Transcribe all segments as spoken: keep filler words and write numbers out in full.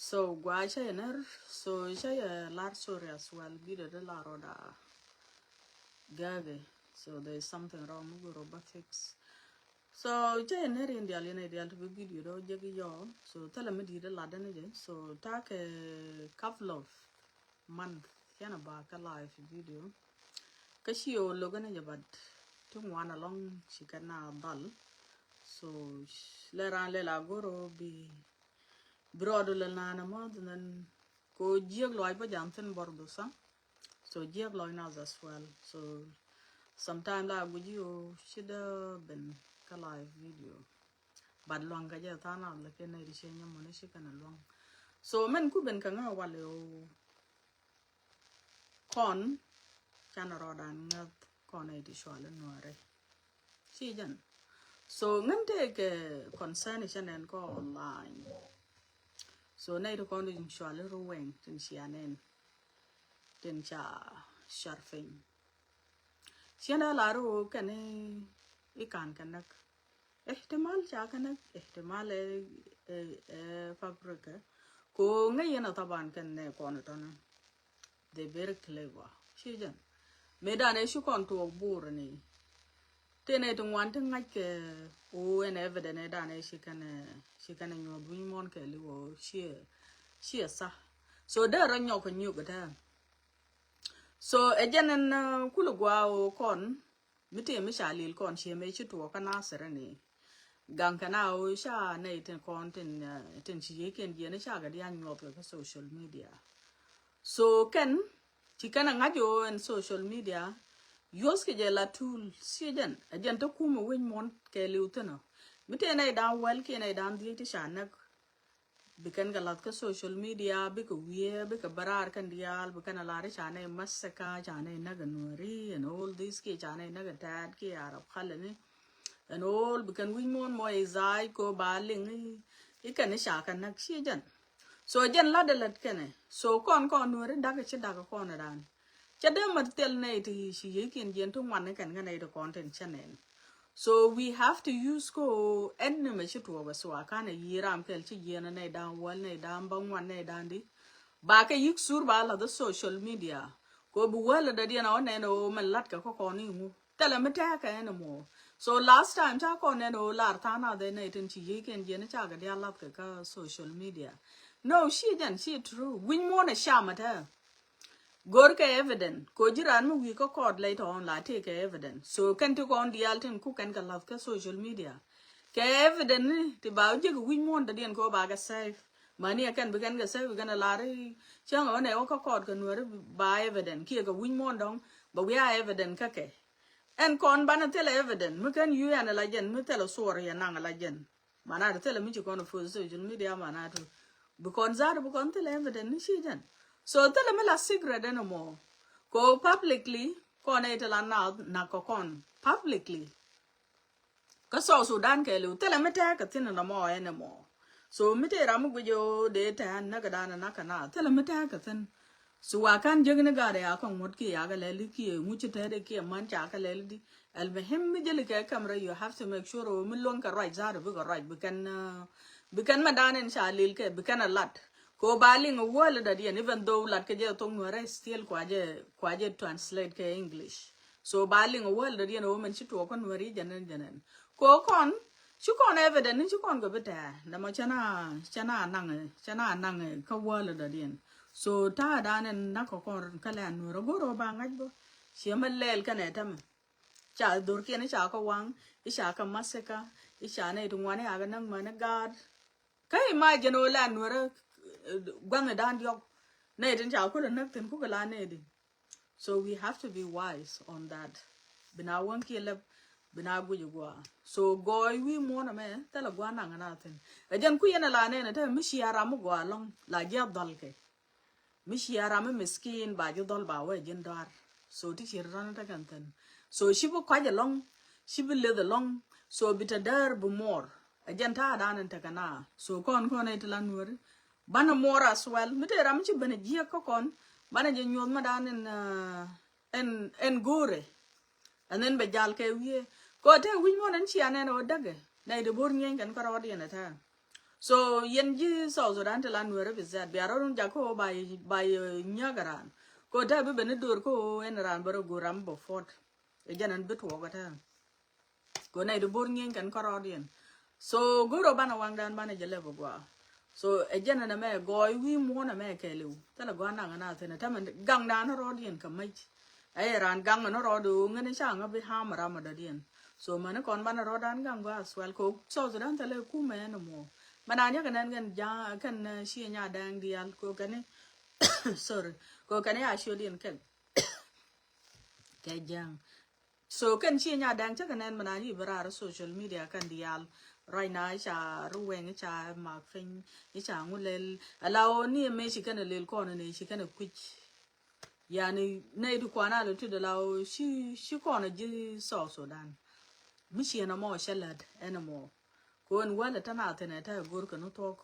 So gua cä yɛ ner, so cä yɛ lar, sorry as well, video de la rɔda gage. So there is something wrong mi gu roba fix. So cä yɛ ner in dial, in dial to bi video do jɛ gi yɔ. So thilɛ mi di de la dani jɛ. So take a couple of month, cä na ba kä live video. Kä ci o logan jɛ, but ti ŋuan alɔŋ ci kɛ na dhal. So lɛ ran lɛ la goro bi, bi rɔɔdu lɛ naan amɔ, then ko jiek lɔc bä jam thin bɔr du sa. So jiek lɔc nath as well. So sometime la guji o ci dee ben kä live video. But luaŋ kɛ jɛ tha̱a̱ŋ nath, lakin nɛy ti ciɛ nyɛ mɔni ci kɛn a luaŋ. So mɛn ku ben kɛ ŋä wal o kɔn canɛ rɔɔdan ŋäth kɔn nɛy ti cual in nuɔri. Ci jɛn. So ŋän tëëkɛ concern cɛ nɛn kɔ online. So nɛy ti kɔn in cual in ruwɛŋ tin cia nɛn, tin ca sharfin. Ciɛn a lar o kɛn i kan kɛ näk. Ihtimal ca kɛ näk, ihtimal ɛ, ɛ, ɛ fabrika. Ko ŋäc yɛn a thaban kɛn nɛ kɔn tɔnä. They very clever. Ci jɛn. Mëë danɛ ci kɔn tuɔɔk bur ni. Tëë nɛ ti ŋuan ti ŋa̱c kɛ o ɛn evident ɛ danɛ ci kɛn, ci kɛn nyuɔth wi̱ny muɔ̱n kɛ li wä ciɛ, ciɛ sa. So dee rɔ nyɔk kɛ nyuk kɛ tɛm. So ɛ jɛn ɛn, uh, kul gua o kɔn mi tëë mi ca lil kɔn ciɛ mɛ ci tuɔɔk kä nasir ni. Gaŋ kɛn a o ca nɛy tin kɔn tin, uh, tin ci yiëëkiɛn jiɛn ca kɛ dia̱n nyuɔth kɛ kä social media. So kɛn ci kɛn a ŋa̱c o ɛn social media. Yuɔth kɛ jɛ la tool ci jɛn, ɛ jɛn te kum ɛ wec muɔ̱n kɛ liw thin ɔ. Mi tëë nɛy da̱a̱n wäl kiɛ nɛy da̱a̱n dhiec ti ca näk. Bi kɛn kɛ lath kä social media, bikɛ wiee, bikɛ bä raar kɛn diaal, bi kɛn a lar i̱ ca nɛy masaka, ca nɛy näk ɛ nuɔri, and all this kiɛ ca nɛy näk ɛ tɛɛt kiɛ Arab kalɛ ni. And all bi kɛn wi̱c muɔ̱ɔ̱n mɔ i̱ za̱a̱c ko ba liŋ i̱, i̱ kɛn i̱ ca kɛ näk ci jɛn. So jɛn la̱t ɛ lät kɛnɛ. So kɔn kɔn nuɔri da̱k i̱ ci da̱k i̱ kɔn ɛ da̱a̱n. Cä dee mat thil nɛy ti ci yiëëkiɛn jiɛn ti ŋuan ni kɛn kä nɛy ti kɔn tin cä nɛn. So we have to use ko ɛn ni mɛ ci tuɔɔk bɛ sua kanɛ yiëë ram kɛl ci jiɛn nɛy da̱a̱n wäl nɛy da̱a̱n bä ŋuan nɛy da̱a̱n di. Ba kɛ yik sur ba lath social media. Ko bi wäl dɔ̱diɛn ɔ nɛn ɔ mɛn la̱t kɛ kä kɔn iŋu. Thilɛ mi tɛɛkɛ ɛn mɔ. So last time ca kɔn nɛn ɔ lar tha̱a̱ŋ nath ɛn nɛy tin ci yiëëkiɛn jiɛn ca kɛ diaal lath kɛ kä social media. No, ci jɛn ci true. Wi̱ny muɔ̱ɔ̱n ɛ cam ɛ tɛɛ. Go̱rkɛ evident. Ko ji̱ raan mi wi̱i̱ kä court later on la tëëkɛ evident. So kɛn ti kɔn diaal tin ku kɛn kɛ lath kä social media. Kɛ evident ni ti ba wä jek wi̱c muɔ̱ɔ̱n dɔ̱diɛn kɛ wä ba kɛ save. Mani ɛ kɛn bi kɛn kɛ save kɛn ɛ lar i̱ cäŋ ɛ wä nɛ wä kä court kɛ nuɛri ba evident kiɛ kɛ wi̱c muɔ̱ɔ̱n dɔ̱ŋ ba wi̱i̱ a evident kä kɛ. Ɛn kɔn banɛ thilɛ evident mi kɛn yui̱ ɛn ɛ la jɛn mi thilɛ suɔr yɛ naŋ ɛ la jɛn. Manatu thilɛ mi ci kɔn a post social media manatu. Bi kɔn zatu bi kɔn thilɛ evident ni ci jɛn. So thilɛ mi la secret ɛn ɛmɔ. Ko publicly kɔn ɛ ti la nath nak kɔ kɔn publicly. Kä South Sudan kɛɛliw thilɛ mi tɛɛkɛ thin ɛn ɛmɔ ɛn ɛmɔ. So mi tëë ram mi guic ɛ ɣöö dee tɛ̈ɛ̈n näk ɛ da̱a̱n ɛ nak kɛ naath thilɛ mi tɛɛkɛ thin. So wa ka̱n jiäkni gaat ɛ ya kɔŋ ŋuɔ̱t kiɛ ya kɛ lɛli kiɛ ŋuci tɛɛt ɛ kiɛ män ca kɛ lɛli di. Al muhim mi jäli kɛ camera, you have to make sure ɣöö mi luäŋ kɛ ruac zatu bikɛ ruac bi kɛn, uh, bi kɛn mɛ da̱a̱n ɛn ca lil kɛ bi kɛn ɛ lat. Kɛ ɣöö ba liŋ ɛ wäl ɛ dɔ̱diɛn, even though lat kɛ jɛ thok nuɛrɛ, still kua jɛ, kua jɛ translate kɛ English. So ba liŋ ɛ wäl dɔ̱diɛn ɛ wä mɛn ci tuɔɔk kä nuɛri jɛn ɛn jɛn ɛn. Kɛ ɣöö kɔn ci kɔn evident ni ci kɔn kɛ bi tɛɛ nɛmɔ cɛ na, cɛ na naŋ, cɛ na naŋ kä wäl dɔ̱diɛn. So ta̱a̱ da̱a̱n ɛn nak kɛ kɔn kä lɛ a nuɛr ɛ go̱r ɛ wä ba ŋa̱c bä. Ciɛ mɛ lɛɛl kɛnɛ tämɛ. Ca dhorkiɛn i̱ ca kɛ waŋ, i̱ ca kɛ masika, i̱ ca nɛy ti ŋuan i̱ a kɛ näk mäni gaat. Kä imagine ɣöö la nuɛrä, eh, gua̱n i̱ da̱a̱n diɔ̱k. Nɛy tin ca kulɛ näk thi̱n kukɛ la nɛy di. So we have to be wise on that. Bina wäŋ kiɛ lɛp, bina guic ɛ gua̱a̱. So gɔɔy wi̱i̱ muɔ̱ɔ̱n ɛmɛ thilɛ gua̱a̱ naŋ ɛn a thi̱n. Ɛ jɛn kui̱ ɛn ɛ la nɛn ɛ te mi cia ram mi gɔaa ɛlɔ̱ŋ la jiath dhɔl kɛ. Mi cia ram mi miskin ba ji̱ dhɔl ba wee ji̱n dɔaar. So ti ci ran tekɛn thi̱n. So ci bi kuac ɛlɔ̱ŋ, ci bi leth ɛlɔ̱ŋ. So bi te däär bi muɔɔr. Ɛ jɛn ta̱a̱ da̱a̱n in tekɛ na. So kɔn kɔn ɛ ti la nuɔ̱ri. Banɛ muɔɔr as well. Mi te ram mi ci ben ɛ jiäk kä kɔn. Banɛ jɛ nyuɔth ma da̱a̱n in, uh, ɛn, ɛn go̱o̱rɛ. And then bɛ jal kɛ wiee. Kɛ ɣöö te wi̱c muɔ̱n ɛn cia nɛn ɣöö däkɛ. Nɛy ti bo̱r nyieny kɛn kärɔɔdiɛn ɛ tɛ̈ɛ̈. So yɛn ji̱ South Sudan ti la Nuɛri bi zɛt bia rɔ̱ run jak kä ɣöö ba yɛ, ba yɛ nyäk ɛ raan. Kä tä bi ben i̱ do̱r kä ɣöö ɛn raan bä rɔ go̱o̱r ram bä puɔt. Ɛ jɛn ɛn bi tuɔɔk ɛ tɛm. Kä nɛy ti bo̱r nyieeny kɛn kärɔɔdiɛn. So go̱o̱r ɣöö banɛ waŋdan banɛ jɛ lɛp ɛ gɔaa. So ɛ jɛn ɛn ɛmɛ gɔɔy wi̱i̱ muɔ̱ɔ̱n ɛmɛ kɛɛliw. Thilɛ gɔaa naŋ ɛn a thi̱n ɛ tɛmɛ gaŋdan rɔɔdiɛn kɛ mäc. Ɛ yɛ raan gaŋ ɛn rɔɔd ɣöö ŋäni ca ŋä bi ha̱a̱m ram ɛ dɔ̱diɛn. So mäni kɔn banɛ rɔɔdan gaŋ gɔaa as well. Kɛ South Sudan thilɛ kumɛ ɛn ɛmɔ. Mɛ naan yɛ kɛ nɛn kɛn ja̱a̱ŋ kɛn, eh, ciɛ nya dɛɛŋ diaal kɛ kɛn i̱ sorry. Kɛ kɛn i̱ a ciötdiɛn kɛn kɛ ja̱a̱ŋ. So kɛn ciɛ nya dɛɛŋ cä kɛ nɛn mɛ naan i̱ bi raar social media kɛn diaal. Right now i̱ ca ri wɛŋ i̱ ca mak piny i̱ ca ŋu lɛl. Ala ɣöö ni ɛmɛ ci kɛn ɛ lɛl kɔn ɛn ɛ ci kɛn ɛ kui̱c. Yani nɛy ti kuan a lɔ ti dee la ɣöö ci, ci kɔn a ji̱ South Sudan. Mi ciɛn ɛmɔ cɛ lät ɛn ɛmɔ. Kɛ ɣöö ɛn wäl ɛ tɛn a thi̱n ɛ te go̱r kɛ ni thuɔ̱k,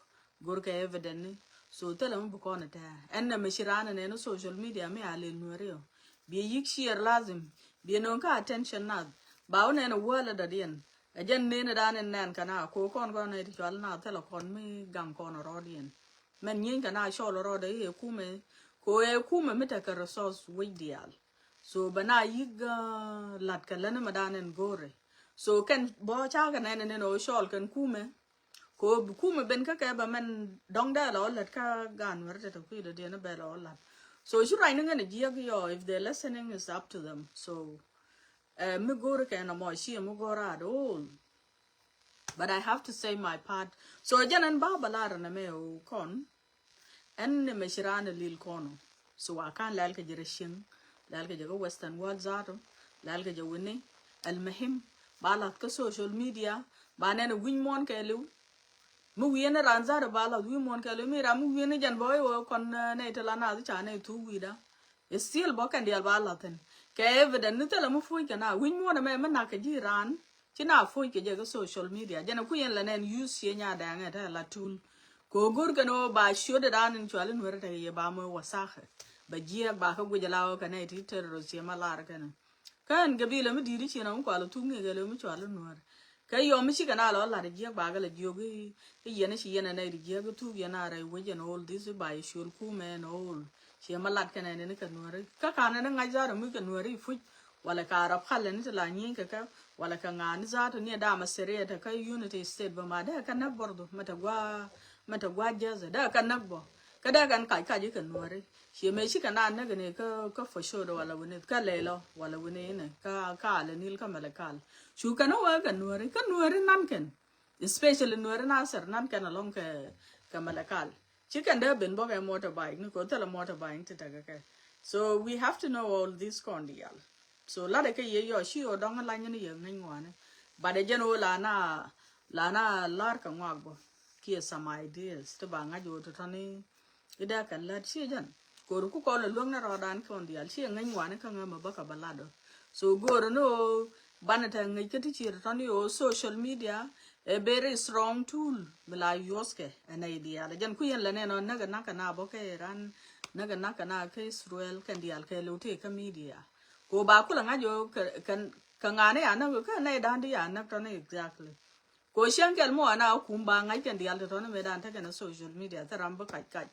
go̱r kɛ evident ni. So thilɛ mi bi kɔn ɛ te. Ɛn nɛ mi ci raan ɛ nɛn social media mi a lɛl Nuɛri ɔ. Biɛ yi̱k share lazim. Biɛ no̱o̱ŋ kä attention nath. Ba wä nɛn ɛ wäl ɛ dɔ̱diɛn. Ɛ jɛn nɛn ɛ dan ɛn nɛn kɛ na. Kɛ ɣöö kɔn kɔn nɛy ti cual nath thilɛ kɔn mi gaŋ kɔn ɛ rɔɔdiɛn. Mɛn nyieeny kɛ na cɔl rɔɔdɛ i̱ ɛ kumɛ. Kɛ ɣöö ɛ kumɛ mi tekɛ resource wec diaal. So bɛ na yi̱k, ah, la̱t kɛ läni mɛ dan ɛn go̱o̱rɛ. So kɛn bɔ ca kɛ nɛn ɛn ɛn ɣöö cɔl kɛn kumɛ. Kɛ ɣöö bi kumɛ ben kä kɛ bɛ mɛn dɔ̱ŋ dee lɔ la̱t kä gan wɛr tɛtɛ kui̱ dɔ̱diɛn bɛ lɔ la̱t. So ci ruacni ŋän a jiäk yɔ, if they're listening, it's up to them. So, eh, mi go̱o̱rɛ kɛ nɔmɔ ci mi go̱o̱rɛ at all. But I have to say my part. So jɛn ɛn ba bä lar ɛn ɛmɛ ɣöö kɔn ɛn ni mɛ ci raan ɛ lil kɔn ɔ. So wa kan lɛl kɛ jɛ rɛ cieŋ, lɛl kɛ jɛ kä Western world zato, lɛl kɛ jɛ wini. Al muhim ba lath kä social media, ba nɛn ɛ wi̱ny muɔ̱ɔ̱n kɛɛliw. Mi wi̱i̱ ni raan zato ba lath wi̱i̱ muɔ̱ɔ̱n kɛɛliw, mi ram mi wi̱i̱ ni jɛn bä i̱ wä kɔn, eh, nɛy ti la naath ca nɛy thuk wi̱i̱da. Still bä kɛn diaal ba lath thi̱n. Kɛ evident ni thilɛ mi puɔ̱ny kɛ na wi̱ny muɔ̱ɔ̱n ɛmɛ mi nak kɛ ji̱ raan. Ci na puɔ̱ny kɛ jɛ kä social media. Jɛn ɛ kui̱ yɛn la nɛn use ciɛ nya dɛŋɛ te la tul. Kɛ ɣöö go̱r kɛn ɣöö ba ciötdɛ dan in cual in weri tekɛ yɛ ba mɔ wasakɛ. Ba jiɛɛk ba kä guic ala ɣöö kɛ nɛy ti terrorist ciɛ ma lar kɛn. Kä ɛn gabila mi di̱i̱t i̱ ciɛ na mi kual ɛ thuk ŋi̱i̱kɛ lɛ mi cual in weri. Kä yɔm mi cikɛ na lɔ lat jiäk bakɛ lɛ jiök i̱ yɛn i̱ ci yɛn ɛ nɛy ti jiäk i̱ thuk yɛn a rɛy wec ɛn all this i̱ ba yɛ ciöl kumɛ ɛn all. Ciɛ ma lat kɛn ɛn in kɛ nuääri. Kä ka̱n ɛn i̱ ŋa̱c lar ɛ mi kɛ nuääri i̱ puc. Wala ka rɔ pal ɛn i̱ ti la nyieeny kɛ kɛ. Wala kɛ ŋa̱n i̱ za̱a̱t ni ɛ da̱a̱m ɛ serious ɛ kä Unity State bä ma dee kɛ näk bɔrdhu mɛ te gua̱a̱, mɛ te gua̱a̱ jääth ɛ dee kɛ näk bä. Kä dee kɛn kac kac i̱ kɛ nuääri. Ciɛ mëë cikɛ na näk ni kä, kä Focodo wala wini kä Lɛlɔ wala wini inɛ kä, kä Alɛ Nil kä Malakal. Cu kɛn i̱ wee kɛ nuääri, kä nuääri nan kɛn. Especially nuääri Nasir nan kɛn alɔŋ kɛ, kɛ Malakal. Ci kɛn dee ben bä kɛ motorbike ni kɛ thilɛ motorbike ti tekɛ kɛ. So we have to know all this kɔn diaal. So latdɛ kɛ yɛ yɔ ci ɣöö dɔ̱ŋ lany ni yɛ ŋäny ŋuani. But ɛ jɛn ɣöö la na, la na lar kɛ ŋuak bä. Kiɛ some ideas ti ba ŋa̱c ɣöö tɔ̱tɔ̱ni i̱ dee kɛ lät ciɛ jɛn. Ko̱r ku kɔn ɛ luäŋ ni rɔɔdan kɔn diaal ciɛ ŋäny ŋuani kä ŋämɛ bä kɛ bä lat ɔ. So go̱o̱r ni ɣöö banɛ te ŋäc kä ti ci tɔ̱tɔ̱ni ɣöö social media ɛ very strong tool mi la yuɔthkɛ ɛ nɛy diaal. Ɛ jɛn kui̱ yɛn lɛ nɛn ɔ näk ɛ nak kɛ na bä kɛ Iran, näk ɛ nak kɛ na kä Israel kɛn diaal kɛ lo̱w tëë kä media. Kɛ ɣöö ba kulɛ ŋa̱c ɣöö kɛ, kɛ, kɛ ŋa̱ni a näk kä nɛy da̱a̱n di a näk tɔ̱ni exactly. Kɛ ɣöö cieŋ kɛl mi ɣɔna kum ba ŋa̱c kɛn diaal tɔ̱tɔ̱ni mëë da̱a̱n tekɛn ɛ social media thil ram bi kac kac.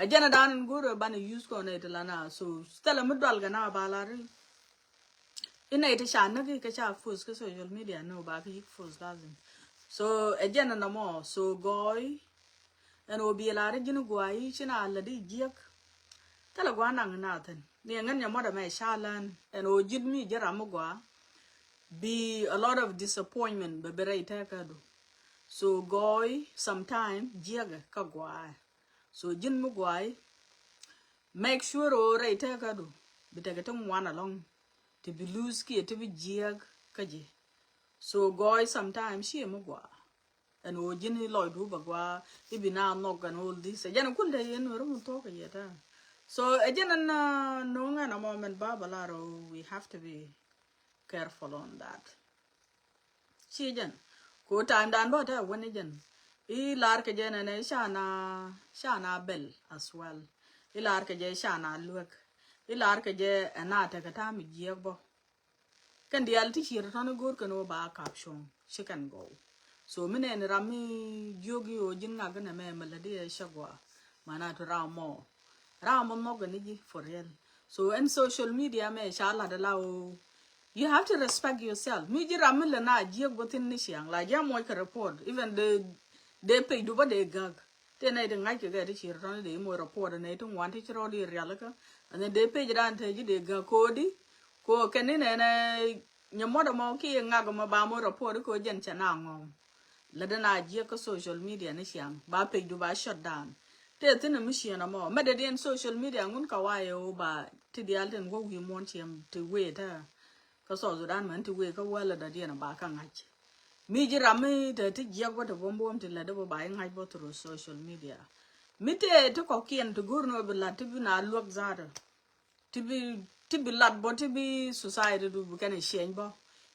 Ɛ jɛn ɛ da̱a̱n in go̱o̱r ɛ banɛ use kɔn ɛ ti la na so thilɛ mi dual kɛ na ba la ri. Inɛ iti ca näk i̱ kɛ ca post kä social media ni wä ba kä yi̱k post lazim. So ɛ jɛn ɛn ɛmɔ so gɔɔy. Ɛn ɣöö biɛ lar i̱ ji̱n gua̱a̱ i̱ ci na lät i̱ jiäk. Thilɛ gua̱a̱ naŋ inathin ni ɛŋän nyɛ muɔt ɛmɛ ca län ɛn ɣöö ji̱t mi ji̱ ram mi gua̱a̱. Bi a lot of disappointment bɛ bi rɛy tɛkädu. So gɔɔy sometime jiäkɛ kä gua̱a̱. So ji̱n mi gua̱a̱ i̱ make sure ɣöö rɛy tɛkädu bi tekɛ ti ŋuan alɔŋ. Ti bi lose kiɛ ti bi jiääk kä ji̱. So gɔɔy sometime ciɛ mi gɔaa. Ɛn ɣöö ji̱n i̱ lɔcdu bɛ gɔaa i̱ bi na nhɔk ɛn all this. Ɛ jɛn ɛ kul te yɛn weri mi thuɔ̱k kɛ yɛ ta̱a̱. So ɛ jɛn ɛn, uh, no̱o̱ŋ ɛn ɛmɔ mɛn ba bɛ lar ɣöö we have to be careful on that. Ci jɛn. Ku time dan bä te wä ni jɛn. I̱ lar kɛ jɛ nɛnɛ i̱ ca na, ca na bɛl as well. I̱ lar kɛ jɛ i̱ ca na luek. I̱ lar kɛ jɛ ɛn na tekɛ tam i̱ jiɛk bä. Kɛn diaal ti ciet tɔ̱ni go̱o̱r kɛn wä ba kap cuɔ̱ŋ ci kɛn gɔw. So mi nɛn ram mi jiök i̱ ɣöö ji̱n ŋak inɛ mɛ mɛ lätdi ɛ cäk gɔaa. Mana tu ram mɔ. Ram mɔ nhɔk ni ji̱ for real. So ɛn social media mɛ ca lat ala ɣöö you have to respect yourself. Mi ji̱ ram mi lɛ na jiäk bä thi̱n ni ciaŋ la ji̱ a muɔc kɛ report. Even the, the page du bä dee gäk. Tëë nɛy ti ŋa̱c kɛ kɛ ti ci rɔ̱tɔ̱ni dee moc report nɛy ti ŋuan ti ci rɔɔd i̱ rialikä. And then dee page dan te ji̱ dee gäk koodi. Ko kɛn ni nɛnɛ nyɛ muɔt ɛmɔ ki ŋak ɛmɔ ba moc report ko jɛn cɛ na ŋɔm. Lɛ den a jiɛk kä social media ni ciaŋ ba page du ba shut down. Tëë thi̱n mi ciɛn ɛmɔ mɛ dee diɛn social media ŋun ka wa yɛ o ba ti dial tin wä wi̱i̱ muɔn ciɛm ti wee tɛ. Kä South Sudan mɛn ti wee kä wä lɛ dɔ̱diɛn ba kä ŋa̱c. Mi ji̱ ram mi te ti jiɛk bä te buɔ̱m buɔ̱m ti lɛ dee bä ba i̱ ŋa̱c bä through social media. Mi te ti kɔ̱kiɛn ti go̱r ni wä bi lat ti bi na luäk zaatɔ. Ti bi, ti bi lat bä ti bi society du bi kɛn i̱ ciɛny bä.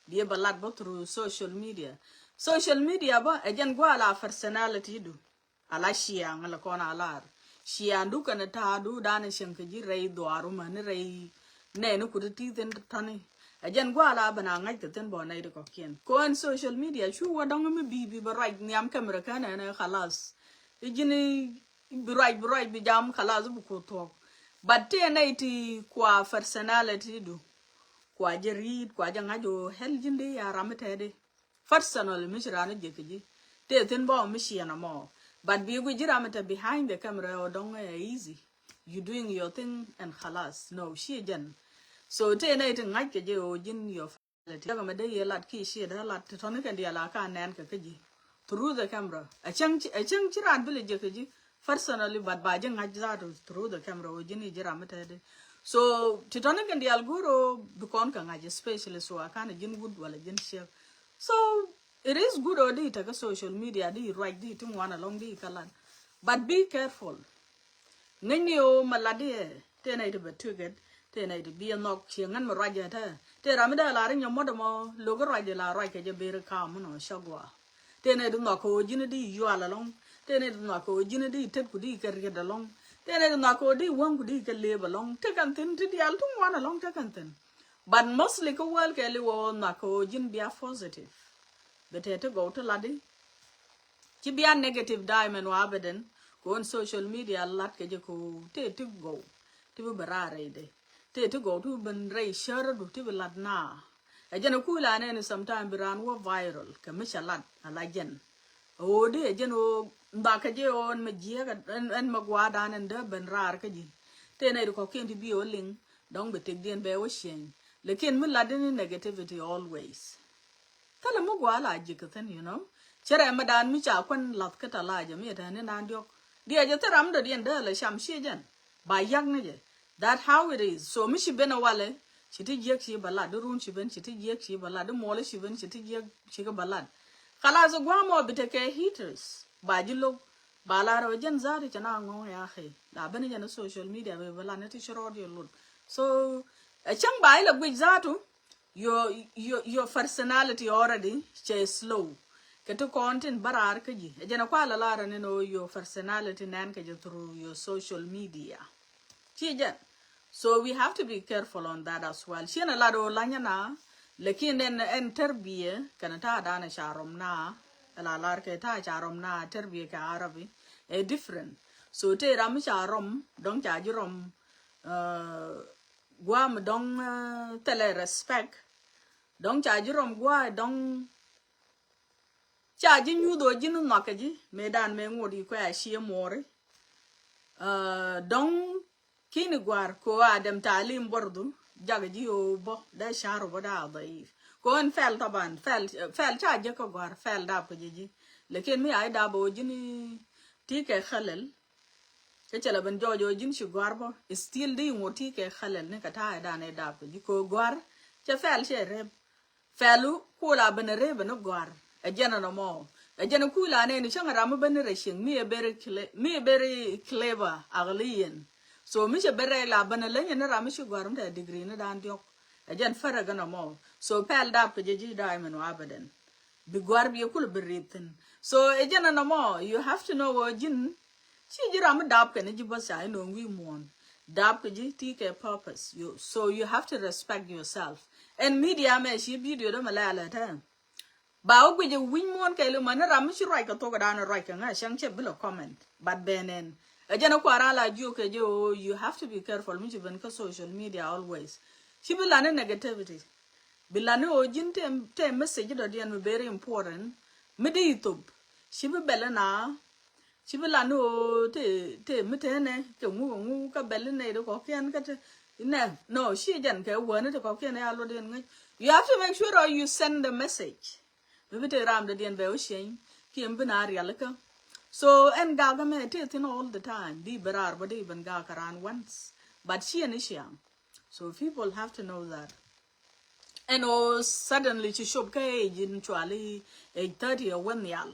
Diɛ bä lat bä through social media. Social media bä ɛ jɛn gua̱a̱ la personality du. Ala ciaŋ ala kɔn a lar. Ciaŋ du kɛn ta̱a̱ du dan cieŋ kɛ ji̱ rɛy dhuaaru mani rɛy nɛni kut ti thi̱n tani. Ɛ jɛn gua̱a̱ la ben a ŋa̱c kɛ thi̱n bɔ nɛy ti kɔ̱kiɛn. Kɔn social media cu wä dɔŋ mi bi bi bɛ ruac nhiam camera kɛn ɛn ɛ khalas. I̱ ji̱n i̱ bi ruac bi ruac bi jam khalas i̱ bi ku thuɔ̱k. But tëë nɛy ti kua personality du. Kua jɛ ri̱i̱t kua jɛ ŋa̱c ɣöö hɛl ji̱n di ya ram mi tɛɛdi. Personal mi ci raan jiäk kä ji̱. Tëë thi̱n bä mi ciɛn ɛmɔ. But bi guic ji̱ ram mi te behind the camera ɔ dɔŋ ɛ easy. You doing your thing and khalas. No, ci jɛn. So tëë nɛy ti ŋa̱c kɛ ji̱ ɔ ji̱n your personality. Däk ɛmɛ dee yɛ lat ki ci dee lat ti tɔ̱ni kɛn diaal a ka nɛn kɛ kä ji̱. Through the camera. Ɛ cäŋ ci, ɛ cäŋ ci raan bi lɛ jiäk kä ji̱. Personally, but ba ji̱ ŋa̱c that through the camera wä ji̱n i̱ ji̱ ram mi tɛɛdi. So ti tɔ̱ni kɛn diaal go̱r ɔ bi kɔn kɛ ŋa̱c, especially so a kan ji̱n wut wala ji̱n ciek. So it is good ɔ di tekɛ social media di ruac di ti ŋuan alɔŋ di kɛ lat. But be careful. Ŋäcni ɣöö mɛ lat iɛ tëë nɛy ti bɛ tui̱kɛt tëë nɛy ti bi ɛ nhɔk ciɛ ŋän mɛ ruac ɛ tɛ tëë ram mi dee lar inyɔ muɔt ɛmɔ lo̱k i̱ ruac i̱ la ruac kɛ jɛ ber i̱ kaam mi nɔ cä gua̱a̱. Tëë nɛy ti nhɔk kɛ ɣöö ji̱n i̱ di yual ɛlɔ̱ŋ. Tëë nɛy ti nhɔk kɛ ɣöö ji̱n i̱ di tet ku di kɛ riet ɛlɔ̱ŋ. Tëë nɛy ti nhɔk kɛ ɣöö di wäŋ ku di kɛ lëëp ɛlɔ̱ŋ. Tekɛn thi̱n ti diaal ti ŋuan ɛlɔ̱ŋ tekɛn thi̱n. But mostly kä wäl kɛɛli ɣöö nhɔk kɛ ɣöö ji̱n bia positive. Bɛ tɛt ti gɔw ti lat i̱ ci bia negative daimɛn wa abɛdɛn. Kɛ ɣöö social media lat kɛ jɛ kɛ ɣöö tëë ti gɔw ti bi bɛ raar rɛydɛ. Tëë ti gɔw ti bi ben rɛy cärädu ti bi lat naa. Ɛ jɛn ɛ kui̱ la nɛn i̱ sometime bi raan wä viral kɛ mi cɛ lat a la jɛn. Ɣöö di ɛ jɛn ɣöö mbakä jɛ ɣöö ɛn mɛ jiɛk ɛn mɛ gua̱a̱dan ɛn dee ben raar kä ji̱. Tëë nɛy ti kɔ̱kiɛn ti bi ɣöö liŋ dɔ̱ŋ bɛ tëkdiɛn bɛ wä ciɛny. Lakin mi lat di ni negativity always. Thilɛ mi gua̱a̱ la ji̱ kɛ thi̱n, you know. Cɛ rɛmɛ dan mi ca kuän lath kä tala̱a̱cɛ mi ɛ tɛn ni naan diɔ̱k. Diɛ jɛ thil ram dɔ̱diɛn dee lɛ cam ciɛ jɛn ba yak ni jɛ. That how it is. So mi ci ben a walɛ ci ti jiäk ci ba lat, di run ci ben ci ti jiäk ci ba lat, di muɔlä ci ben ci ti jiäk ci kɛ ba lat. Khalas gua̱a̱ mɔ bi tekɛ haters ba ji̱ lo̱k. Ba la rɛw jɛn za̱a̱t cɛ na ŋɔ̱ŋ ya akhi la ben jɛn social media bɛ ba lat ni ti ci rɔɔd yɛ lot. So ɛ cäŋ ba ilɛ guic za̱a̱tu. Your, your, your personality already cɛ slow. Kɛ ti kɔn tin bä raar kä ji̱ ɛ jɛn ɛ kual a lar ni nɔ your personality nɛn kɛ jɛ through your social media. Ci jɛ. So we have to be careful on that as well. Ciɛn a lat ɔ lanyɛ na. Lakin ɛn ɛn tɛrbiɛ kɛn ta̱a̱ dan ca rɔm na. Ɛ la lar kɛ ta̱a̱ ca rɔm na tɛrbiɛ kɛ Arabi ɛ different. So tëë ram mi ca rɔm dɔ̱ŋ ca ji̱ rɔm. Gua̱a̱ mi dɔ̱ŋ thilɛ respect. Dɔ̱ŋ ca ji̱ rɔm gua̱a̱ dɔ̱ŋ ca ji̱ nyuth ɣöö ji̱n nhɔakä ji̱ mëëdan mëë ŋot i̱ kuɛ a cië muɔɔri. Dɔ̱ŋ kini gua̱a̱r kɛ ɣöö a dɛm talim bɔrdu jakä ji̱ ɣöö bä dee ca̱r ɣöö bä dee a dhaif kɛ ɣöö ɛn fɛl taban fɛl fɛl ca jek kä gua̱a̱r fɛl dap kä ji̱ ji̱. Lakin mi a i̱ dap ɣöö ji̱n ti kɛ kälɛl. Cä cɛ lɛ ben jɔɔc ɣöö ji̱n ci gɔ̱a̱r bä. Still di ŋot ti kɛ kälɛl ni kɛ ta̱a̱ ɛ dan ɛ dap kɛ ji̱ kɛ ɣöö gɔ̱a̱r cɛ fɛl cɛ rep. Fɛlu kula ben rep ni gɔ̱a̱r ɛ jɛn ɛn ɔmɔ. Ɛ jɛn kula nɛni cäŋ ram mi ben rɛ cieŋ mi ɛ beri mi ɛ beri clever akliyen. So mi cɛ ben rɛ la ben leny ni ram mi ci gɔ̱a̱r mi tɛ degree ni dan diɔk. Ɛ jɛn fɛrɛ gɛn ɔmɔ. So pɛl dap kɛ jɛ ji̱ daimɛn wa abɛdɛn. Bi gɔ̱a̱r bi ɛ kul bi rep thin. So ɛ jɛn ɛn ɔmɔ you have to know ɣöö ji̱n ci ji̱ ram mi dap kɛn ji̱ bä ca i̱ no̱o̱ŋ wi̱i̱ muɔ̱ɔ̱n. Dap kɛ ji̱ ti kɛ purpose. You, so you have to respect yourself. Ɛn media mɛ ci video dämɛ lɛ alɛ tɛ. Ba wä guic ɛ wi̱ny muɔ̱ɔ̱n kɛɛliw, mani ram mi ci ruac kɛ thok ɛ dan ruac kɛ ŋa cäŋ cɛ bi lɛ comment. But bɛn ɛn ɛ jɛn ɛ kuaran la jiök kɛ jɛ o, you have to be careful mi ci ben kä social media always. Ci bi lan ni negativity. Bi lan ni o ji̱n tɛ, tɛ message dɔ̱diɛn mi very important mi di ithop. Ci bi bɛl ni na ci bi lan ni o te, te mi te nɛ kɛ ŋu kɛ ŋu kä bɛl ni nɛ di kɔkiɛn kä te nɛ. No, ci jɛn kɛ wä ni te kɔkiɛn ya luɔt yɛn ŋäc. You have to make sure you send the message. Mi bi te ram dɔ̱diɛn bɛ wä cieŋ kiɛ mi bi na rialikä. So ɛn gak mɛ te thin all the time di bɛ rar bä di ben gak around once. But ci ɛn ni ciaŋ. So people have to know that. Ɛn o suddenly ci cop kä age in cuali age thirty ɛ wä nhial.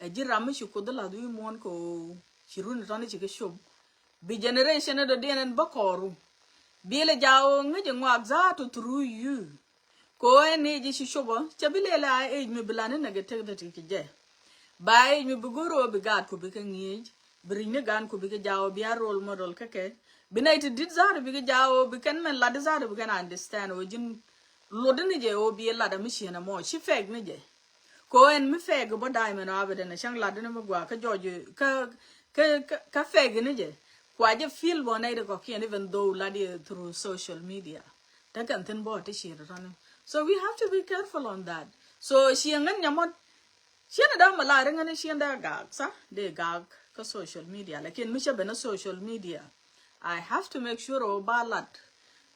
Ɛ ji̱ ram mi ci kuoth lath wi̱i̱ muɔ̱ɔ̱n kɛ o ci run tɔni ci kɛ cop. Bi generation ɛ dɔ̱diɛn ɛn bä kɔɔru. Bi lɛ jaw ŋäc ɛ ŋɔak that through you. Kɛ o ɛn age ci cop ɔ cɛ bi lɛl a age mi bi lan ni negativity kɛ jɛ. Ba age mi bi go̱r o bi gaat ku bi kɛ ŋi̱eec. Bi ri̱c ni gan ku bikɛ jaw bi a role model kä kɛ. Bi nɛy ti di̱t za̱a̱r bikɛ jaw bi kɛn mɛn lat za̱a̱r bi kɛn understand o ji̱n luɔt ni jɛ o bi lat mi ciɛn ɛmɔ ci fɛk ni jɛ. Kɛ o ɛn mi fɛk bä da̱a̱c mɛn o abidɛn cäŋ lat ni mi gua̱a̱ kä jɔc kä, kä, kä, kä fɛk ni jɛ. Kua jɛ feel bä nɛy ti kɔkiɛn even though lat yɛ through social media. Te kɛn thin bä ti ciet tɔni. So we have to be careful on that. So ciɛ ŋän nyamɔt. Ciɛn dee mi la riŋä ni ciɛn dee gak sa dee gak kä social media, lakin mi cɛ ben a social media, I have to make sure o ba lat